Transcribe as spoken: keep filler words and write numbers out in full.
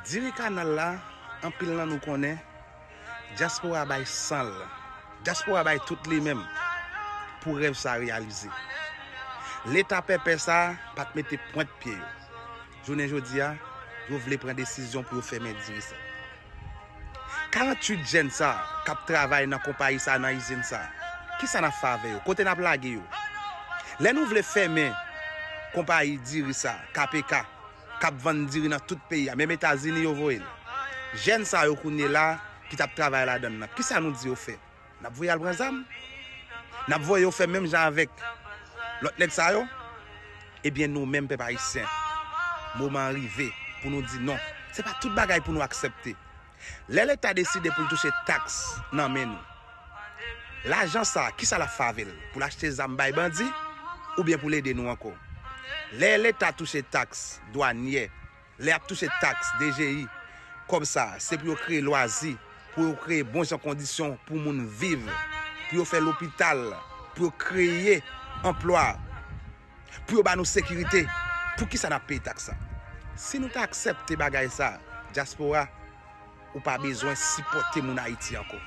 Diri kanal la, anpil nan nou konnen, dyaspora bay san l, dyaspora bay tout li menm pou rèv sa reyalize. Leta pèpè sa pa t mete pwent pye yo. Jounen jodi a, yo vle pran desizyon pou yo fèmen diri sa. Karanntuit jèn sa k ap travay nan konpayi sa, nan izin sa, kisa n ap fè avè yo? Kote n ap lage yo? Lè nou vle fèmen konpayi diri sa, K P K, k ap vann diri nan tout peyi a, menm Etazini yo voye l. Jèn sa yo kounye la ki t ap travay ladan l nan, kisa nou di yo fè? N ap voye al pran zam? N ap voye yo fè menm jan avèk lòt nèg sa yo? Ebyen, nou menm pèp ayisyen, moman an rive pou nou di non. Se pa tout bagay pou nou aksepte. Lè Leta deside pou l touche taks nan men nou, lajan sa, kisa l ap fè avè l? Pou l achte zam bay bandi? Oubyen pou l ede nou ankò? Lè Leta touche taks dwanyè, lè y ap touche taks D G I, kòb sa, se pou yo kreye lwazi, pou yo kreye bon jan kondisyon pou moun viv, pou yo fè lopital, pou yo kreye anplwa, pou yo ba nou sekirite. Poukisa n ap peye taks sa? Si nou ta aksepte bagay sa, dyaspora, ou pa bezwen sipòte moun Ayiti ankò.